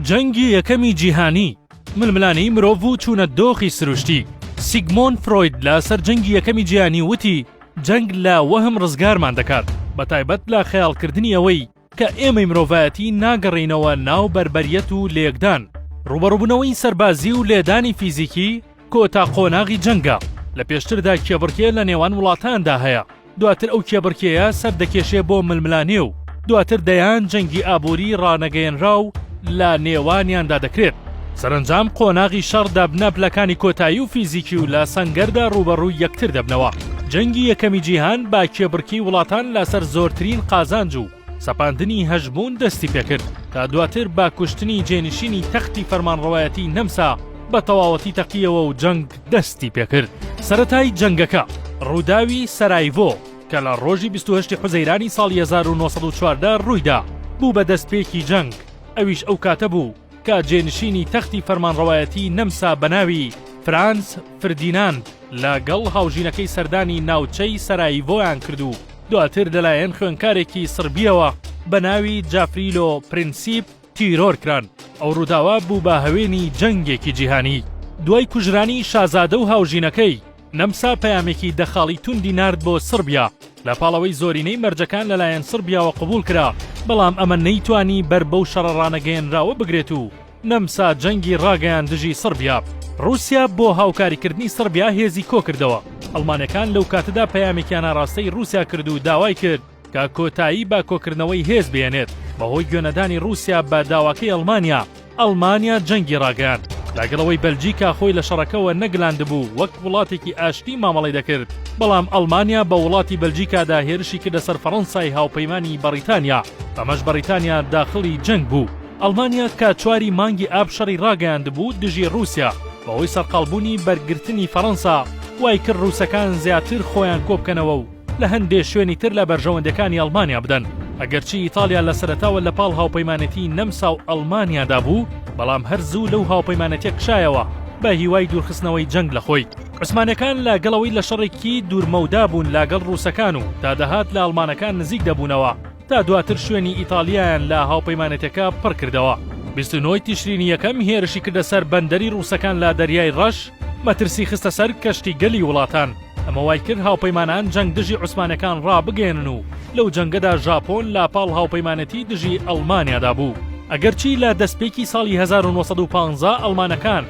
جەنگی یەکەمی جیهانی، ململانێی مرۆڤ و چوونە دۆخی سروشتی. سیگمۆند فرۆید لە سەر جەنگی یەکەمی جیهانی وتی، جەنگ لە وەهم ڕزگارمان دەکات، بەتایبەت لە خەیاڵکردنی ئەوەی کە ئێمەی مرۆڤایەتی ناگەڕێینەوە ناو بەربەریەت و لێکدان. ڕووبەڕووبوونەوەی سەربازی و لێدانی فیزیکی کۆتا قۆناغی جەنگە، لە پێشتردا کێبڕکێ لە نێوان وڵاتاندا هەیە، دواتر ئەو کێبڕکێیە سەر دەکێشێ بۆ ململانێ و دواتر دەیان جەنگی ئابووری ڕانەگەیەنراو لە نێوانیاندا دەکرێت. سەرەنجام قۆناغی شەڕ دەبنە پلەکانی کۆتایی و فیزیکی و لە سەنگەردا ڕووبەڕووی یەکتر دەبنەوە. جەنگی یەکەمی جیهان بە کێبڕکێی وڵاتان لەسەر زۆرترین قازانج و سەپاندنی هەژموون دەستی پێکرد تا دواتر بە کوشتنی جێنشینی تەختی فەرمانڕەوایەتی نەمسا بە تەواوەتی تەقیەوە و جەنگ دەستی پێکرد. سەرەتای جەنگەکە، ڕووداوی سەرایڤۆ کە لە ڕۆژی 28 حوزەیرانی ساڵی 1914 ڕوویدا، بوو بە دەستپێکی جەنگ، ئەویش ئەو کاتە بوو کە جێنشینی تەختی فەرمانڕەوایەتی نەمسا بە ناوی فرانز فردیناند لە گەڵ هاوژینەکەی سەردانی ناوچەی سەرایڤۆیان کرد و دواتر لەلایەن خوێندکارێکی سڕبییەوە بە ناوی جافریلۆ پرینسیپ تیرۆر کران. ئەو ڕووداوە بوو بە هەوێنی جەنگێکی جیهانی. دوای کوژرانی شازادە و هاوژینەکەی، نەمسا پەیامێکی دە خاڵی توندی نارد بۆ سڕبیا، لە پاڵ ئەوەی زۆرینەی مەرجەکان لەلایەن سڕبیاوە قبوڵ کرا، بەڵام ئەمە نەیتوانی بەر بەو شەڕە ڕانەگەیەنراوە بگرێت و نەمسا جەنگی ڕاگەیاند دژی سڕبیا. ڕووسیا بۆ هاوکاریکردنی سڕبیا هێزی کۆکردەوە. ئەڵمانەکان لەو کاتەدا پەیامێکیان ئاڕاستەی ڕووسیا کرد و داوای کرد کە کۆتایی بە کۆکردنەوەی هێز بهێنێت. بەهۆی گوێنەدانی ڕووسیا بە داواکەی ئەڵمانیا، ئەڵمانیا جەنگی ڕاگەیاند. لەگەڵ ئەوەی بەلجیکا خۆی لە شەڕەکەوە نەگلاندبوو وەک وڵاتێکی ئاشتی مامەڵەی دەکرد، بەڵام ئەڵمانیا بە وڵاتی بەلجیکادا هێرشی کردە سەر فەڕەنسای هاوپەیمانی بەڕیتانیا، بەمەش بەڕیتانیا داخڵی جەنگ بوو. ئەڵمانیا کە چواری مانگی ئاب شەڕی ڕاگەیاندبوو دژی ڕووسیا، بەهۆی سەرقاڵبوونی بەرگرتنی فەڕەنسا، وایکرد ڕووسەکان زیاتر خۆیان کۆبکەنەوە و لە هەندێ شوێنی تر لە بەرژەوەندیەکانی ئەڵمانیا بدەن. ئەگەرچی ئیتاڵیا لە سەرەتاوە لە پاڵ هاوپەیمانێتی نەمسا و ئەڵمانیادا بوو، بەڵام هەر زوو لەو هاوپەیمانێتیە کشایەوە بە هیوای دوورخستنەوەی جەنگ لە خۆی. عوسمانیەکان لە گەڵ ئەوەی لە شەڕێکی دوورمەودا بوون لە گەڵ ڕووسەکان و تا دەهات لە ئەڵمانەکان نزیک دەبوونەوە، تا دواتر شوێنی ئیتاڵیایان لە هاوپەیمانێتیەکە پڕ کردەوە. 29 تشرینی یەکەم هێرشی کردە سەر بەندەری ڕووسەکان لە دەریای ڕەش، مەترسی خستە سەر کەشتی گەلی وڵاتان، ئەمە وای کرد هاوپەیمانان جەنگ دژی عوسمانەکان ڕابگەیەنن و لەو جەنگەدا ژاپۆن لە پاڵ هاوپەیمانێتی دژی ئەڵمانیادا بوو. ئەگەرچی لە دەستپێکی ساڵی 1915 ئەڵمانەکان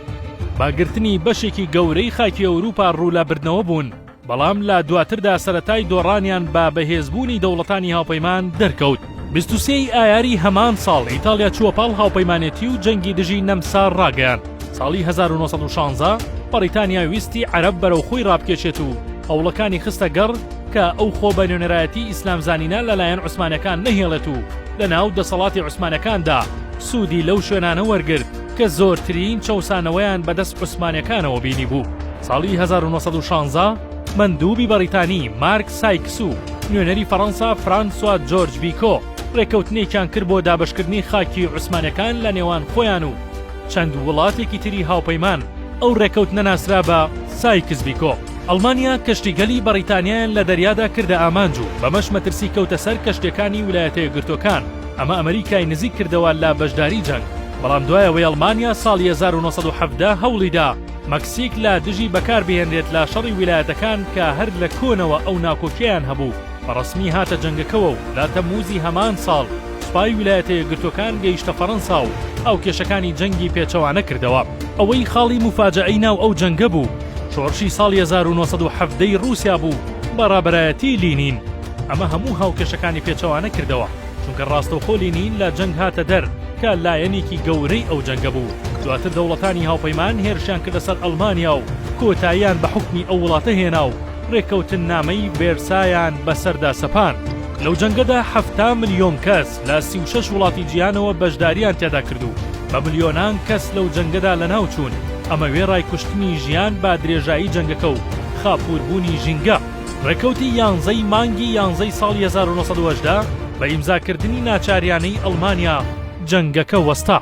بە گرتنی بەشێکی گەورەی خاکی ئەوروپا ڕوو لە بردنەوە بوون، بەڵام لە دواتردا سەرەتای دۆڕانیان بە بەهێزبوونی دەوڵەتانی هاوپەیمان دەرکەوت. 23 ی ئایاری هەمان ساڵ ئیتاڵیا چووە پاڵ هاوپەیمانێتی و جەنگی دژی نەمسا ڕاگەیاند. ساڵی 1916 بەڕیتانیا ویستی عەرەب بەرەو خۆی ڕابکێشێت و هەوڵەکانی خستە گەڕ کە ئەو خۆ بە نوێنەرایەتی ئیسلامزانینە لەلایەن عوسمانەکان نەهێڵێت و لەناو دەسەڵاتی عوسمانەکاندا سوودی لەو شوێنانە وەرگرت کە زۆرترین چەوسانەوەیان بەدەست عوسمانەکانەوە بینیبوو. ساڵی 1916 مەندوبی بەڕیتانی مارک سایکس و نوێنەری فەڕەنسا فرانسوا جۆرج بیکۆ ڕێککەوتنێکیان کرد بۆ دابەشکردنی خاکی عوسمانەکان لە نێوان خۆیان و چەند وڵاتێکی تری هاوپەیمان، ئەو ڕێککەوتنە ناسرا بە سایکس بیکۆ. ئەڵمانیا کەشتیگەلی بەڕیتانیایان لە دەریادا کردە ئامانج و بەمەش مەترسی کەوتە سەر کەشتیەکانی ولایەتە یەکگرتوەکان، ئەمە ئەمریکای نزیک کردەوە لە بەشداری جەنگ، بەڵام دوای ئەوەی ئەڵمانیا ساڵی 1917 هەوڵیدا مەکسیک لە دژی بەکار بهێنرێت لە شەڕی ویلایەتەکان کە هەر لە کۆنەوە ئەو ناکۆکیەیان هەبوو بە ڕەسمی هاتە جەنگەکەوە و لە تەمموزی هەمان ساڵ سوپای ویلایەتە یەکگرتووەکان گەیشتە فەڕەنسا و هاوکێشەکانی جەنگی پێچەوانە کردەوە. ئەوەی خاڵی موفاجەئەی ناو ئەو جەنگە بوو، شۆڕشی ساڵی 1917 ی ڕووسیا بوو بە ڕابەرایەتی لینین. ئەمە هەموو هاوکێشەکانی پێچەوانە کردەوە، چونکە ڕاستەوخۆ لینین لە جەنگ هاتە دەر کە لایەنێکی گەورەی ئەو جەنگە بوو. دواتر دەوڵەتانی هاوپەیمان هێرشیان کردە سەر ئەڵمانیا و کۆتاییان بە حوکمی ئەو وڵاتە هێنا و ڕێککەوتننامەی ڤێرسایان بەسەردا سەپاند. لەو جەنگەدا 70 ملیۆن کەس لە 36 وڵاتی جیهانەوە بەشداریان تیادا کرد و بە ملیۆنان کەس لەو جەنگەدا لەناوچوون، ئەمە وێڕای کوشتنی ژیان بە درێژایی جەنگەکە و خاپووربوونی ژینگە. ڕێکەوتی یانزەی مانگی یانزەی ساڵی 1918 بە ئیمزاکردنی ناچاریانەی ئەڵمانیا جەنگەکە وەستا.